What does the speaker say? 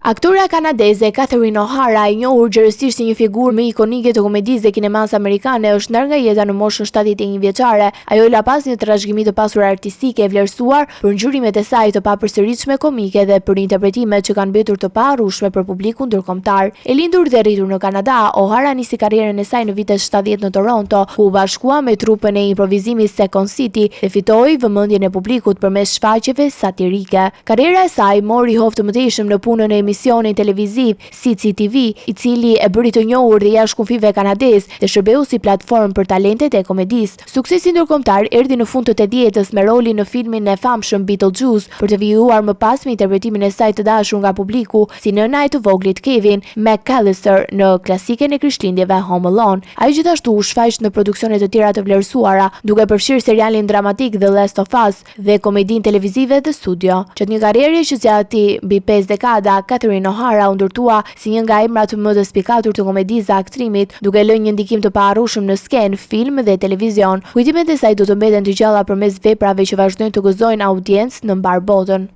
Aktorja kanadeze Catherine O'Hara, e njohur gjerësisht si një figurë më ikonike të komedisë dhe kinemasë amerikane, është ndarë nga jeta në moshën 71 vjeçare. Ajo la pas një trashëgimi të pasur artistike, e vlerësuar për ngjyrimet e saj të papërsëritshme komike dhe për interpretimet që kanë mbetur të paharrueshme për publikun ndërkombëtar. E lindur dhe rritur në Kanada, O'Hara nisi karrierën e saj në vitet 70 në Toronto, ku u bashkua me trupën e improvizimit Second City dhe fitoi vëmendjen e publikut përmes shfaqjeve satirike. Karriera e saj mori hov të mëtejshëm në punën në emisionin televiziv CCTV, i cili e bëri të njohur dhe jashtë kufijve kanadezë dhe shërbeu si platformë për talentet e komedisë. Suksesi ndërkombëtar erdhi në fund të tetëdhjetës me rolin në filmin e famshëm Beetlejuice, për të vijuar më pas me interpretimin e saj të dashur nga publiku si nëna e të voglit Kevin McCallister në klasiken e Krishtlindjeve Home Alone. Ajo gjithashtu u shfaq në produksione të tjera të vlerësuara, duke përfshirë serialin dramatik The Last of Us dhe komedinë televizive The Studio. Gjatë një karriere që zgjati mbi pesë dekada, Catherine O'Hara u ndërtua si një nga emrat më të spikatur të komedisë dhe aktrimit, duke lënë një ndikim të paharrueshëm në skenë, film dhe televizion. Kujtimet e saj do të mbeten të gjalla përmes veprave që vazhdojnë të gëzojnë audiencë në mbarë botën.